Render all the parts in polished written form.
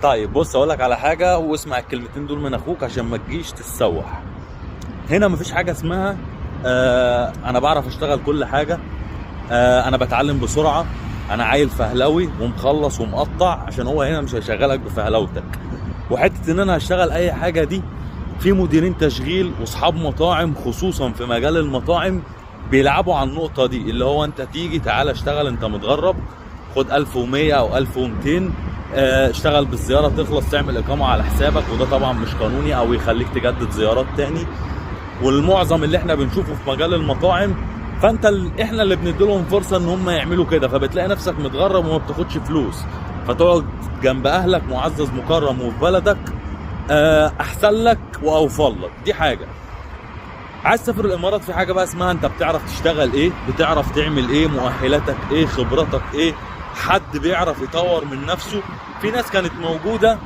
طيب بص اقول لك على حاجة، واسمع الكلمتين دول من اخوك عشان ما تجيش تتسوح. هنا مفيش حاجة اسمها انا بعرف اشتغل كل حاجة، انا بتعلم بسرعة، انا عيل فهلوي ومخلص ومقطع، عشان هو هنا مش هيشغلك بفهلوتك. وحتة ان انا هشتغل اي حاجة دي، في مديرين تشغيل واصحاب مطاعم خصوصا في مجال المطاعم بيلعبوا على النقطة دي، اللي هو انت تيجي تعالى اشتغل، انت متغرب، خد 1100 او 1200، اشتغل بالزيارة، تخلص تعمل اقامة على حسابك، وده طبعا مش قانوني، او يخليك تجدد زيارات تاني. والمعظم اللي احنا بنشوفه في مجال المطاعم، فانت احنا اللي بندي لهم فرصة ان هم يعملوا كده، فبتلاقي نفسك متغرب وما بتاخدش فلوس، فتقعد جنب اهلك معزز مكرم وفي بلدك، احسن لك واوفر لك. دي حاجة. عايز تسافر الامارات، في حاجة بقى اسمها انت بتعرف تشتغل ايه، بتعرف تعمل ايه، مؤهلاتك ايه، خبرتك ايه، حد بيعرف يطور من نفسه. في ناس كانت موجودة،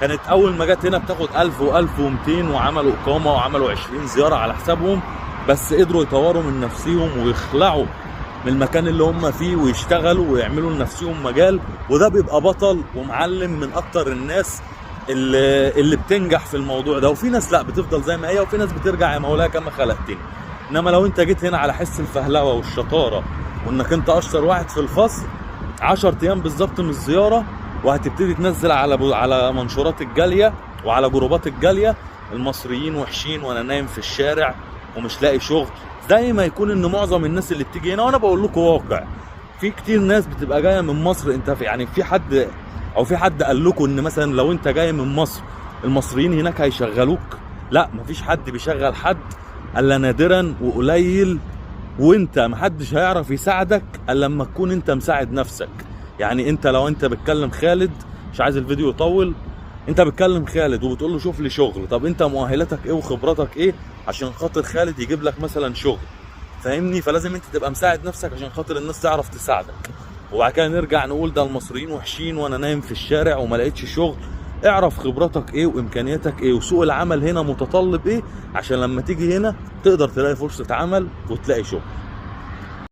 كانت اول ما جت هنا بتاخد 1000 و1200 وعملوا اقامه وعملوا 20 زيارة على حسابهم، بس قدروا يطوروا من نفسهم ويخلعوا من المكان اللي هم فيه ويشتغلوا ويعملوا لنفسهم مجال، وده بيبقى بطل ومعلم من اكتر الناس اللي بتنجح في الموضوع ده. وفي ناس لا، بتفضل زي ما هي، وفي ناس بترجع يا مولاي كما خلقتني. انما لو انت جيت هنا على حس الفهلوة والشطاره وانك انت اشطر واحد في الفصل، 10 ايام بالظبط من الزيارة وهتبتدي تنزل على منشورات الجالية وعلى جروبات الجالية، المصريين وحشين وانا نايم في الشارع ومش لاقي شغل. زي ما يكون ان معظم الناس اللي بتيجي هنا، وانا بقول لكم واقع، في كتير ناس بتبقى جاية من مصر. انت في يعني في حد او في حد قال لكم ان مثلا لو انت جاي من مصر المصريين هناك هيشغلوك؟ لا، مفيش حد بيشغل حد الا نادرا وقليل، وانت محدش هيعرف يساعدك الا لما تكون انت مساعد نفسك. يعني انت لو انت بتكلم خالد، مش عايز الفيديو يطول، انت بتكلم خالد وبتقول له شوف لي شغل، طب انت مؤهلاتك ايه وخبراتك ايه عشان خاطر خالد يجيب لك مثلا شغل؟ فاهمني؟ فلازم انت تبقى مساعد نفسك عشان خاطر الناس تعرف تساعدك. وبعد كده نرجع نقول ده المصريين وحشين وانا نايم في الشارع وما لقيتش شغل. اعرف خبراتك ايه وامكانياتك ايه وسوق العمل هنا متطلب ايه، عشان لما تيجي هنا تقدر تلاقي فرصة عمل وتلاقي شغل.